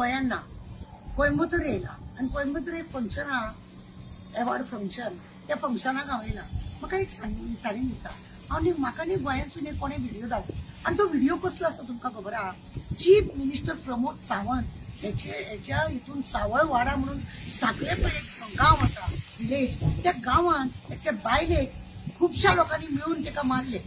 गोंयांत ना, कोयंबतूर येयला आनी कोयंबतूर एक फंक्शन आहा, एवॉर्ड फंक्शन, त्या फंक्शनाक हांव येयला. म्हाका एक सांगीन दिसता, हांव न्ही म्हाका न्ही गोंयांतसून एक कोणें व्हिडियो धाडलो आनी तो व्हिडियो कसलो आसा तुमकां खबर आहा. चीफ मिनिस्टर प्रमोद सावंत हेच्या हितून सावळवाडा म्हणून साखळे पळय एक गांव आसा, विलेज, त्या गांवांत एके बायलेक खुबश्या लोकांनी मेळून तिका मारले.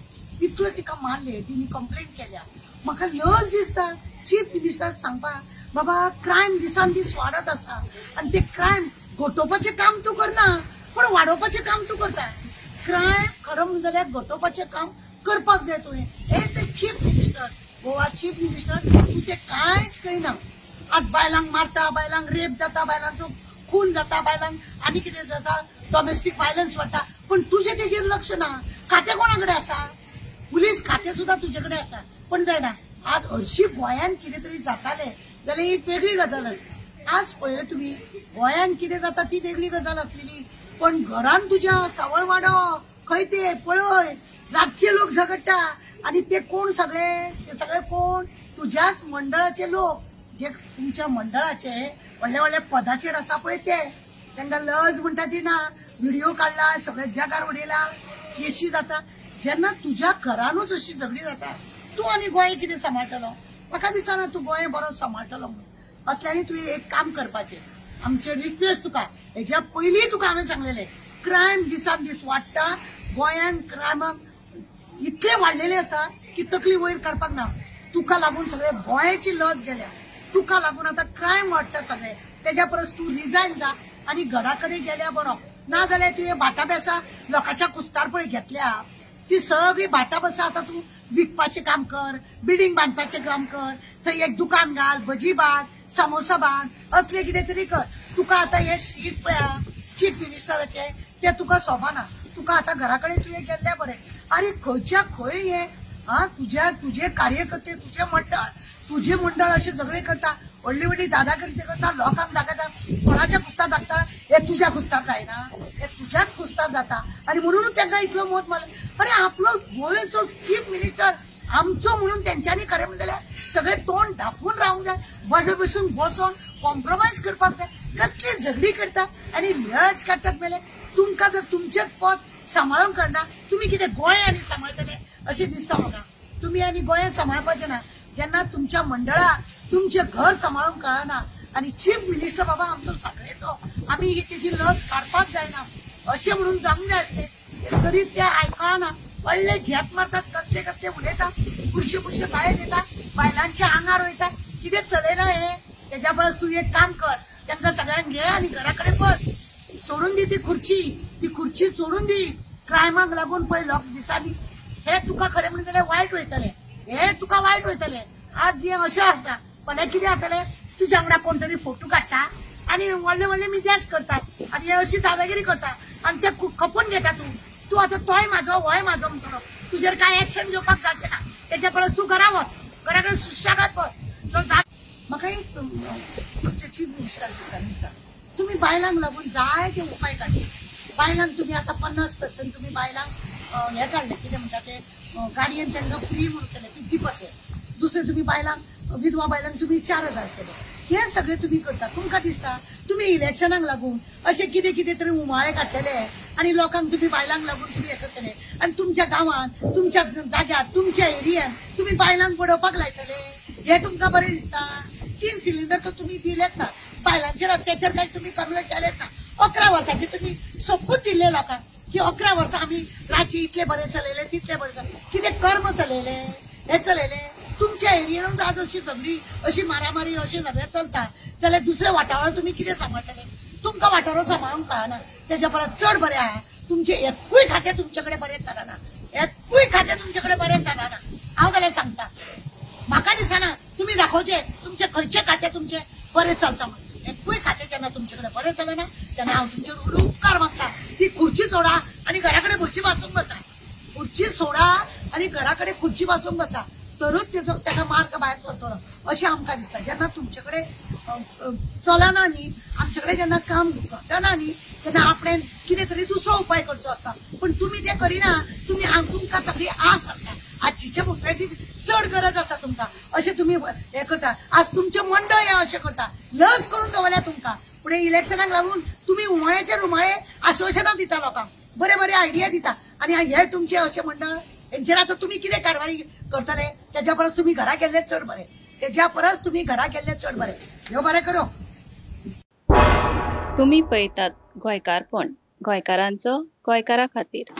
इतले तिका मारले, तिणी कंप्लेंट केल्या. म्हाका लज दिसता चीफ मिनिस्टर सांगपाक, बाबा क्रायम दिसान दीस वाडत आसा आनी ते क्रायम घटोवपाचें काम तूं करना, पूण वाडोवपाचें काम तूं करता. क्रायम खरो म्हणून जाल्यार घटोवपाचें काम करपाक जाय तुवें. As a chief minister, Goa chief minister, तूं तें कांयच करिना. आज बायलांक मारता, बायलांक रेप जाता, बायलांचो खून जाता, बायलांक आनी कितें जाता, डॉमेस्टीक व्हायलन्स वाडटा, पूण तुजें तेजेर लक्ष ना. खातें कोणा कडेन आसा? पुलीस खातें सुद्दां तुजे कडेन आसा, पण जायना. आज हरशीं गोंयांत कितें तरी जातालें जाल्यार एक वेगळी गजाल आसली. आज पळयलें तुमी गोंयांत कितें जाता ती वेगळी गजाल आसलेली, पण घरान तुज्या सावळवाडो खंय ते पळय रातचे लोक झगडटा आनी ते कोण सगळे, ते सगळे कोण तुज्याच मंडळाचे लोक, जे तुमच्या मंडळाचे व्हडले व्हडले पदाचेर आसा पळय ते. तांकां लज म्हणटा ती ना. व्हिडिओ काडला, सगळे जगार उडयला, केशी जाता. जेन्ना तुज्या घरानूच अशी झगडी जाता, तूं आनी गोंय कितें सांबाळटलो? म्हाका दिसना तूं गोंय बरो सांबाळटलो म्हणून. असल्यांनी तुवें एक काम करपाचें, आमचें रिक्वेस्ट तुका, हेज्या पयलीं तुका हांवें सांगलेलें, क्रायम दिसान दीस वाडटा गोंयांत, क्रायमाक इतले वाडलेले आसा की तकली वयर काडपाक ना. तुका लागून सगळे गोंयाची लज गेल्या, तुका लागून आतां क्रायम वाडटा सगळे. तेज्या परस तूं रिजायन जा आनी घरा कडेन गेल्या बरो. ना जाल्यार तुवें भाटां बेसां लोकांच्या कुस्तार पळय घेतल्या, ती सगळी भाटां बसां आतां तूं विकपाचें काम कर, बिल्डींग बांदपाचें काम कर, थंय एक दुकान घाल, भजी बांद, समोसा बांद, असलें कितें तरी कर. तुका आतां हें शीत पळया चीफ मिनिस्टराचें तें तुका सोबाना. तुका आतां घरा कडेन तुवें गेल्ल्या बरें. आरे खंयच्या खंय हें, आं, तुज्या तुजे कार्यकर्ते, तुजें मंडळ, तुजें मंडळ अशें झगडे करता, व्हडली व्हडली दादागिरी करता, लोकांक दाखयता, कोणाच्या कुस्तार दाखता, हे तुज्या कुस्तार जायना, हे तुज्याच कुस्तार जाता. आनी म्हणूनच तांकां इतलो मत मारलो. अरे आपलो गोंयचो चीफ मिनिस्टर आमचो म्हणून तेंच्यांनी खरें म्हणून जाल्यार सगळें तोंड धापून रावंक जाय, बरें बसून बसोन कॉम्प्रोमायज करपाक जाय. कसली झगडी करता आनी लज काडटात मेले. तुमकां जर तुमचेच पद सांबाळूंक कळना, तुमी कितें गोंय आनी सांबाळटले अशें दिसता म्हाका. तुमी आनी गोंय सांबाळपाचें ना जेन्ना तुमच्या मंडळाक तुमचें घर सांबाळूंक कळना. आनी चीफ मिनिस्टर बाबा आमचो सगळेचो, आमी ही तेजी लज काडपाक जायना अशें म्हणून जावंक जाय आसलें, तरी ते आयकना. व्हडले झेत मारतात, कसले कसले उलयता, बुरशे बुरशे गाळे दिता, बायलांच्या आंगार वयता. कितें चलयलां हें? तेज्या परस तूं एक काम कर, तांकां सगळ्यांक घे आनी घरा कडेन बस. सोडून दी ती खुर्ची, ती खुर्ची सोडून दी. क्रायमाक लागून पळय लोक दिसांनी हे तुका खरें म्हणून जाल्यार वायट वयतलें, हे तुका वायट वयतलें. आज जें अशें आसा, फाल्यां कितें जातलें, तुज्या वांगडा कोण तरी फोटो काडटा आनी व्हडले व्हडले मिजाज करतात आनी हे अशी दादागिरी करता आनी ते खपून घेता. तूं तूं आतां तोय म्हाजो होय म्हाजो म्हणटलो, तुजेर कांय एक्शन घेवपाक जावचें ना. तेज्या परस तूं घरा वच, घरा कडेन सुशेगाद बस. जो म्हाका एक तुमचे चीफ मिनिस्टर दिसता, तुमी बायलांक लागून जायते उपाय काडले. बायलांक तुमी आतां 50% तुमी बायलांक हें काडलें, कितें म्हणटा तें, गाडयेन तांकां फ्री म्हणून केलें 50%. दुसरें तुमी बायलांक, विधवा बायलांक तुमी 4000 केले. हे सगळें तुमी करता. तुमकां दिसता तुमी इलेक्शनाक लागून अशें कितें कितें तरी उमाळे काडटले आनी लोकांक तुमी बायलांक लागून तुमी हें करतले आनी तुमच्या गांवांत, तुमच्या जाग्यार, तुमच्या एरियान तुमी बायलांक बडोवपाक लायतले. हें तुमकां बरें दिसता? 3 सिलिंडर तर तुमी दिलेच ना, बायलांचेर अत्याचार काय तुमी कमी केलेच ना. 11 वर्सांचे तुमी सोपूत दिल्ले लोकांक की 11 वर्सां आमी राज्य इतले बरें चलयलें, तितलें बरें चलयलें. कितें कर्म चलयलें, हें चलयलें. तुमच्या एरियेनूच आज अशी झगडी, अशी मारामारी, अशें सगळें चलता जाल्यार दुसऱ्या वाठारार तुमी कितें सांबाळटले? तुमकां वाठारो सांबाळूंक कळना. तेज्या परस चड बरें आहा तुमचें एकूय खातें तुमचे कडेन बरें चलना, एकूय खातें तुमचे कडेन बरें चलना. हांव जाल्यार सांगता, म्हाका दिसना तुमी दाखोवचें तुमचें खंयचें खातें तुमचें बरें चलता म्हणून. एकूय खातें जेन्ना तुमचे कडेन बरें चलना तेन्ना हांव तुमचेर उपकार मागता. ती खुर्ची सोडा आनी घरा कडेन खुर्ची बसूंक बसा, खुर्ची सोडा आनी घरा कडेन खुर्ची बसूंक बसा, तरूच तेजो ताका मार्ग भायर सरतलो अशें आमकां दिसता. जेन्ना तुमचे कडेन चलना न्ही, आमचे कडेन जेन्ना काम घडना न्ही, तेन्ना आपणें कितें तरी दुसरो उपाय करचो आसता, पूण तुमी तें करिना. तुमी तुमकां सगळी आस आसा, आज चिचे फुटव्याची चड गरज आसा तुमकां. अशें तुमी हें करता. आज तुमचें मंडळ हें अशें करता, लज करून दवरल्या तुमकां. फुडें इलेक्शनाक लागून तुमी उमाळ्याचेर उमाळे आश्वासनां दिता लोकांक, बरे बरे आयडिया दिता आनी हे तुमचे अशें मंडळ हेंचेर आतां तुमी कितें कारवाई करतले? तेज्या परस तुमी घरा गेल्ले चड बरें, तेज्या परस तुमी घरा गेल्ले चड बरें. ह्यो बरें करो. तुमी पळयतात गोंयकारपण, गोंयकारांचो गोंयकारा खातीर.